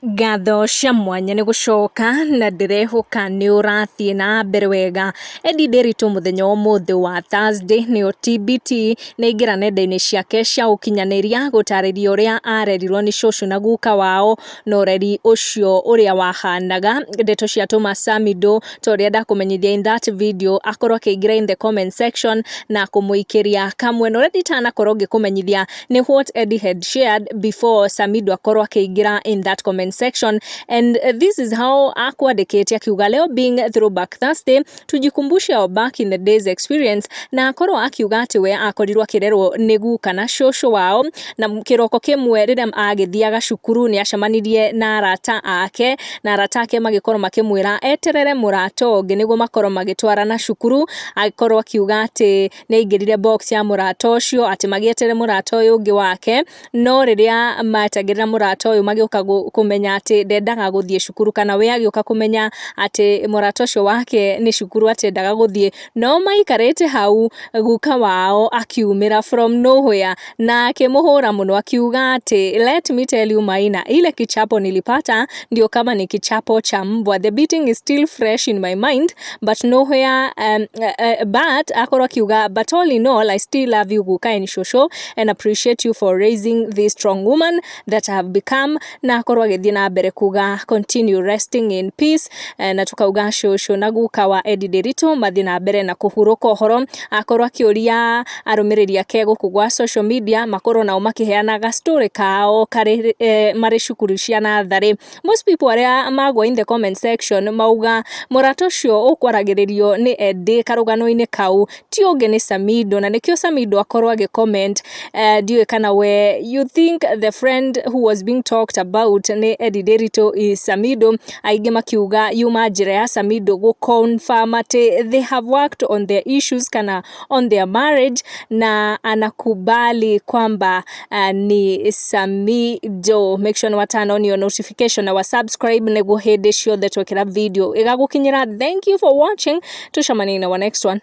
Ngatho cia mwanya nĩ gũcoka na ndĩrehoka nĩ ũrathiĩ na mbere wega. Eddie Nderitu mũthenya wa ũmũthĩ wa Thursday nĩyo TBT nĩ aingĩra nenda-inĩ ciake cia ũkinyanĩria gũtarĩria ũrĩa arerirwo nĩ cũcũ na guka wao na ũreri ũcio ũrĩa wahanaga. Ndeto ciatũma Samidoh ta ũrĩa ndakũmenyithia in that video akorwo akĩingĩra in the comment section na kũmũikĩria kamwe. Na ũrĩa nditanakorwo ngĩkũmenyithia nĩ what Eddie had shared before Samidoh akorwo akĩingĩra in that comment section, and this is how akwandĩkĩte akiuga, "Leo being Throwback Thursday, tujikumbushe our back in the days experience." Na akorwo akiuga atĩ we akorirwo akĩrerwo nĩ guka na cũcũ wao, na kĩroko kĩmwe rĩrĩa agĩthiaga cukuru nĩ acemanirie na arata ake, na arata ake magĩkorwo makĩmwĩra eterere mũrata ũngĩ nĩguo makorwo magĩtwarana cukuru. Akorwo akiuga atĩ nĩ aingĩrire box ya mũrata ũcio atĩ magĩeterere mũrata ũyũ ũngĩ wake, no rĩrĩa metagĩrĩra mũrata ũyũ magĩũka kũmenya atĩ ndendaga gũthiĩ cukuru, kana we agĩũka kũmenya atĩ mũrata ũcio wake nĩ cukuru atendaga gũthiĩ. No maikarĩte hau, guka wao akiumĩra from nowhere na akĩmũhũra mũno akiuga atĩ, "Let me tell you, Maina, ile kichapo nilipata ndio kama ni kichapo cha mbwa. The beating is still fresh in my mind, but nowhere but," akorwo akiuga, "but all in all, I still love you, guka and shosho, and appreciate you for raising this strong woman that I have become." Na akorwo agĩthiĩ na mbere kuga, "Continue resting in peace." Na tukauga cũcũ na guka wa Eddie Nderitu mathiĩ na mbere na kũhurũka ũhoro. Akorwo akĩũria arũmĩrĩri ake gũkũ gwa social media makorwo nao makĩheana ga story kao karĩ marĩ cukuru cia natharĩ. Most people arĩa magwa in the comment section mauga mũrata ũcio ũkwaragĩrĩrio nĩ Eddie karũgano-inĩ kau ti ũngĩ nĩ Samidoh, na nĩkĩo Samidoh akorwo agĩ comment. Ndiũĩ kana we you think the friend who was being talked about nĩ Eddie Nderitu is Samidoh. Aingĩ makiuga yuma njĩra ya Samidoh gũ confirm atĩ they have worked on their issues kana on their marriage, na anakubali kwamba ni Samidoh. Make sure nĩ turn on your notification na wa subscribe nĩguo hĩndĩ ciothe twekĩra video ĩgagũkinyĩra. Thank you for watching, tucemanie in our next one.